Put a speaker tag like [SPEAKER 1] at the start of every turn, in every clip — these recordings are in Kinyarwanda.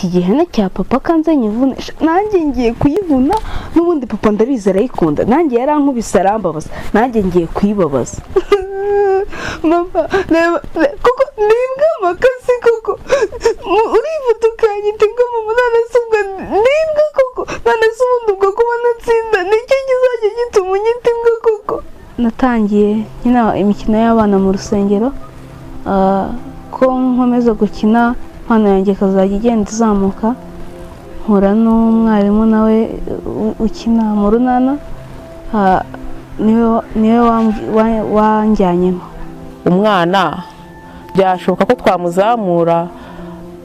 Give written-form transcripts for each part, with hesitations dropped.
[SPEAKER 1] Iki gihene cya papa kanze nyivune, nanjye ngiye kuyivuna. N'ubundi papa ndabizi arayikunda, nanjye yarankubise arambabaza, nanjye ngiye kuyibabaza. Mama reba kuko nimbwa amakasi koko urivuta ukanyita imbwa mama, none se ubwo nimbwa koko, none se ubundi ubwo kuba natsinda nicyo kizajya gituma unyita imbwa koko. Natangiye nkina imikino y'abana mu rusengero, ko nkomeza gukina impano yanjye ikazajya igenda izamuka. Mpura n'umwarimu nawe ukina mu runana, niwe wanjyanyemo.
[SPEAKER 2] Umwana byashoboka ko twamuzamura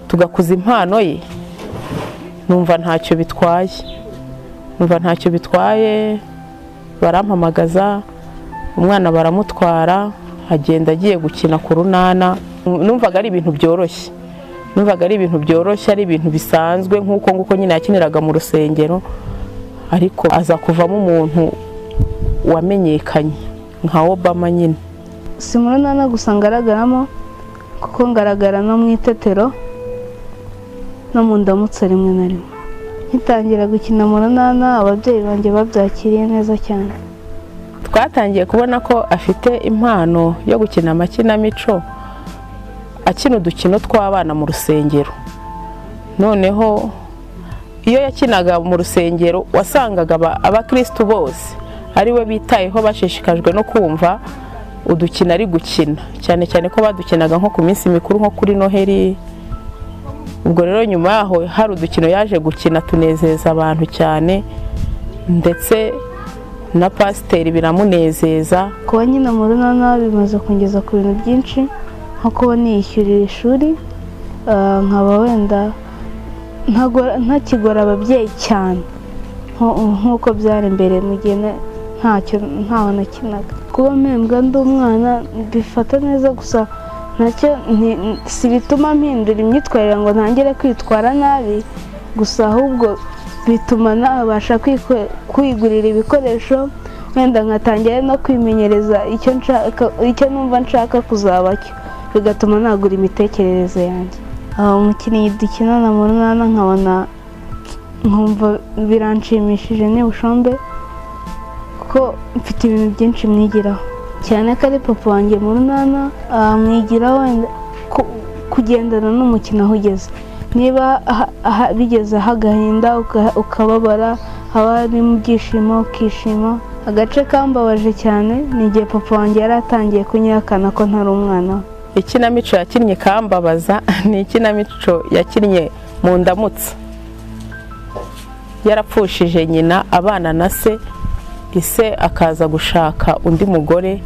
[SPEAKER 2] tugakuza impano ye, numva ntacyo bitwaye, numva ntacyo bitwaye. Barampamagaza umwana baramutwara, agenda agiye gukina ku runana. Numvaga ari ibintu byoroshye, numvaga ari ibintu byoroshye, ari ibintu bisanzwe nk'uko nguko nyine yakiniraga mu rusengero, ariko aza kuvamo umuntu wamenyekanye nka Obama nyine.
[SPEAKER 1] Si mu runana gusa ngaragaramo, kuko ngaragara no mu itetero no mu ndamutso rimwe na rimwe. Ngitangira gukina mu runana ababyeyi banjye babyakiriye neza cyane.
[SPEAKER 2] Twatangiye kubona ko afite impano yo gukina amakinamico, akina udukino tw'abana mu rusengero. Noneho iyo yakinaga mu rusengero wasangaga abakristu bose ari we bitayeho, bashishikajwe no kumva udukino ari gukina, cyane cyane ko badukinaga nko ku minsi mikuru nko kuri Noheli. Ubwo rero nyuma yaho hari udukino yaje gukina tunezeza abantu cyane, ndetse na pasiteri biramunezeza.
[SPEAKER 1] Kuba nyina mu runana bimaze kungeza ku bintu byinshi, nko kuba niyishyurira ishuri, nkaba wenda ntakigora ababyeyi cyane nk'uko byari mbere mu gihe ntacyo ntaho nakinaga. Kuba mpembwa ndi umwana bifata neza, gusa nacyo si bituma mpindura imyitwarire ngo ntangire kwitwara nabi, gusa ahubwo bituma nabasha kwigurira ibikoresho, wenda nkatangira no kwimenyereza icyo numva nshaka kuzaba cyo, bigatuma nagura imitekerereze yanjye. Umukinnyi dukinana mu runana nkabona nkumva biranshimishije ni Bushombe, kuko mfite ibintu byinshi mwigiraho, cyane ko ari papa wanjye mu runana. Mwigiraho wenda kugendana n'umukino aho ugeze, niba bigezeho agahinda ukababara, haba ari mu byishimo ukishima. Agace kambabaje cyane ni igihe papa wanjye yari atangiye kunyihakana ko ntari umwana we.
[SPEAKER 2] Ikinamico yakinnye kambabaza ni ikinamico yakinnye mu ndamutso, yarapfushije nyina abana na se, ise akaza gushaka undi mugore,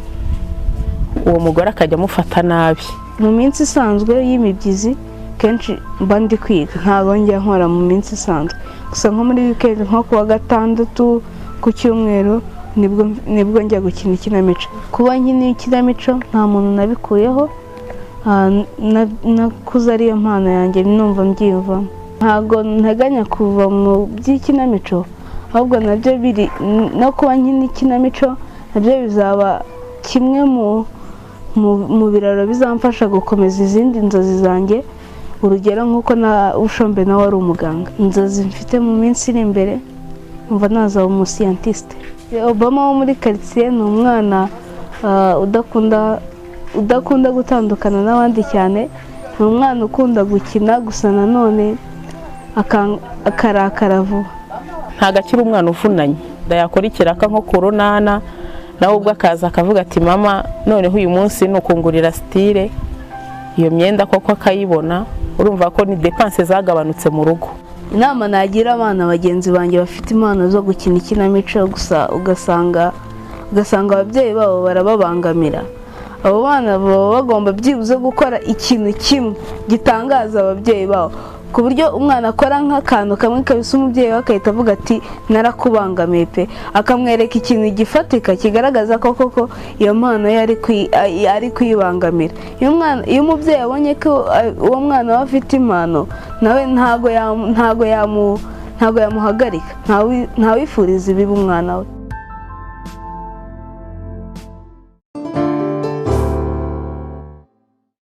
[SPEAKER 2] uwo mugore akajya amufata nabi.
[SPEAKER 1] Mu minsi isanzwe y'imibyizi kenshi mba ndi kwiga, ntabwo njya nkora mu minsi isanzwe, gusa nko muri weekend nko kuwa gatandatu ku cyumweru nibwo njya gukina ikinamico. Kuba nkina ikinamico nta muntu nabikuyeho, nakuze ariyo mpano yanjye, numva mbyiyumvamo. Ntabwo nteganya kuva mu by'ikinamico, ahubwo nabyo biri no kuba nkina ikinamico nabyo bizaba kimwe mu biraro bizamfasha gukomeza izindi nzozi zanjye. Urugero nk'uko na Bushombe nawe ari umuganga, inzozi mfite mu minsi iri imbere mva nazaba umuscientiste. Obama wo muri quartier ni umwana udakunda gutandukana n'abandi cyane, ni umwana ukunda gukina, gusa nanone akarakara vuba.
[SPEAKER 2] Ntabwo akiri umwana uvunanye, yakora ikiraka nko ku runana, nawe ubwo akaza akavuga ati mama noneho uyu munsi ni ukungurira style, iyo myenda koko akayibona. Urumva ko ni dépenses zagabanutse mu rugo.
[SPEAKER 1] Inama nagira abana bagenzi banjye bafite impano zo gukina ikinamico, gusa ugasanga ababyeyi babo barababangamira, abo bana baba bagomba byibuze gukora ikintu kimwe gitangaza ababyeyi babo, ku buryo umwana akora nk'akantu kamwe kabisa umubyeyi we akahita avuga ati narakubangamiye pe, akamwereka ikintu gifatika kigaragaza ko koko iyo mpano ye ari kuyibangamira. Iyo umubyeyi abonye ko uwo mwana we afite impano, nawe ntago yamuhagarika, ntawifuriza ibibi umwana we.